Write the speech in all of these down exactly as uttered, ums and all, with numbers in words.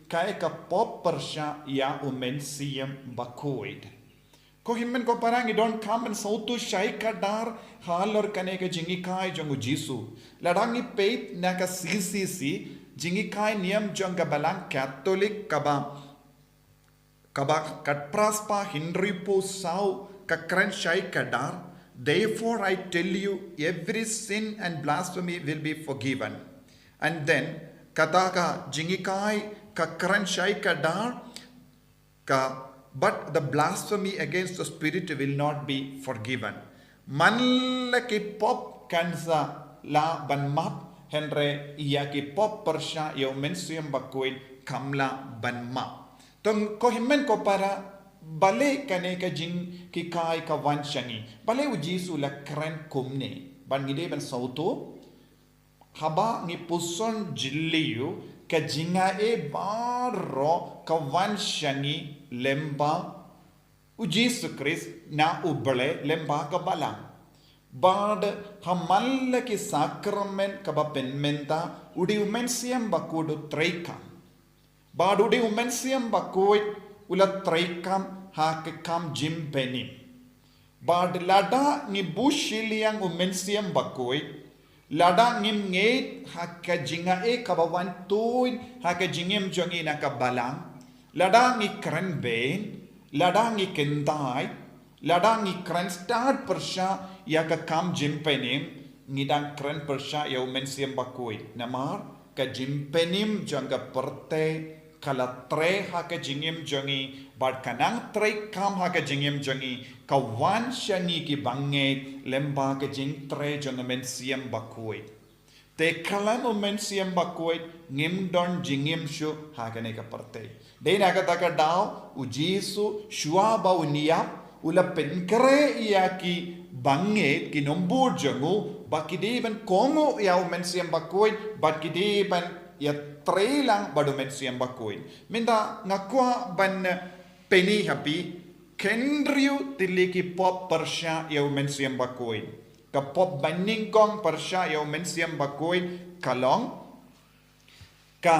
kai ka pop pyrshah ïa u Mynsiem Bakhuid. Ko hynmen ko para, ngi donkam ban sngewthuh shai kdar halor kane ka jinghikai jong u Jisu. Lada ngi peit na ka C C C, Jinghikai Niam jong ka Balang Katholik kaba, kaba khatphra spah hynriewphew saw ka kren shai kdar, "Therefore I tell you, every sin and blasphemy will be forgiven." And then, kata ka Jinghikai ka kren shai kdar, ka, "But the blasphemy against the Spirit will not be forgiven." Man la ki pop kan sa lah ban map, hynrei ïa ki pop pyrshah ïa u Mynsiem Bakhuid kam lah ban map. To ko hynmen ko para, balei kane ka jinghikai ka wan sha ngi? Balei u Jisu u la kren kumne? Bad ngi dei ban sngewthuh, haba ngi puson jylliew, ka jingaiei baroh ka wan sha ngi lyngba u Jisu Khrist na U Blei lyngba ka Balang. Bad ha man la ki sakramen kaba pynmynta, u dei u Mynsiem Bakhuid u treikam. Bad u dei u Mynsiem Bakhuid u la treikam ha ka kam jingpynim. Bad lada ngi buh shiliang u Mynsiem Bakhuid, lada ngim ngeit ha ka jingaiei kaba wan tuid ha ka jingim jong ngi na ka Balang, lada ngi kren beiñ, lada ngi kyntait, lada ngi kren stad pyrshah ïa ka kam jingpynim, ngi dang kren pyrshah ïa u Mynsiem Bakhuid. Namar ka jingpynim jong ka pyrthei ka la trei ha ka jingim jong ngi, bad ka nang treikam ha ka jingim jong ngi, ka wan sha ngi ki bangeit lyngba ka jingtrei jong u Mynsiem Bakhuid. Te khlem u Mynsiem Bakhuid ngim don jingim shuh ha kane ka pyrthei. Dei na kata ka daw u Jisu shuwa ba un ïap, u la pynkhreh ïa ki bangeit, ki nongbud jong u, ba ki dei ban kohnguh ïa u Mynsiem Bakhuid, bad ki dei ban ïatrei lang bad u Mynsiem Bakhuid. Mynta nga kwah ban pyni ha phi hynriew tylli ki pop pyrshah ïa u Mynsiem Bakhuid. Ka pop banyngkong pyrshah ïa u Mynsiem Bakhuid ka long ka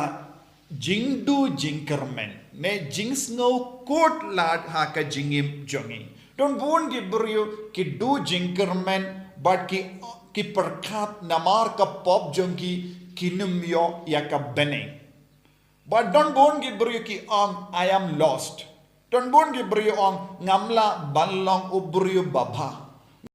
jingduh jingkyrmen, ne jingsngew kut lad ha ka jingim jong ngi. Don bun ki briew ki duh jingkyrmen bad ki, ki pyrkhat namar ka pop jong ki, kim ïoh ïa ka bneng. Bad don bun ki briew ki ong, "I am lost." Don bun ki briew ong, "Ngam lah ban long u briew babha."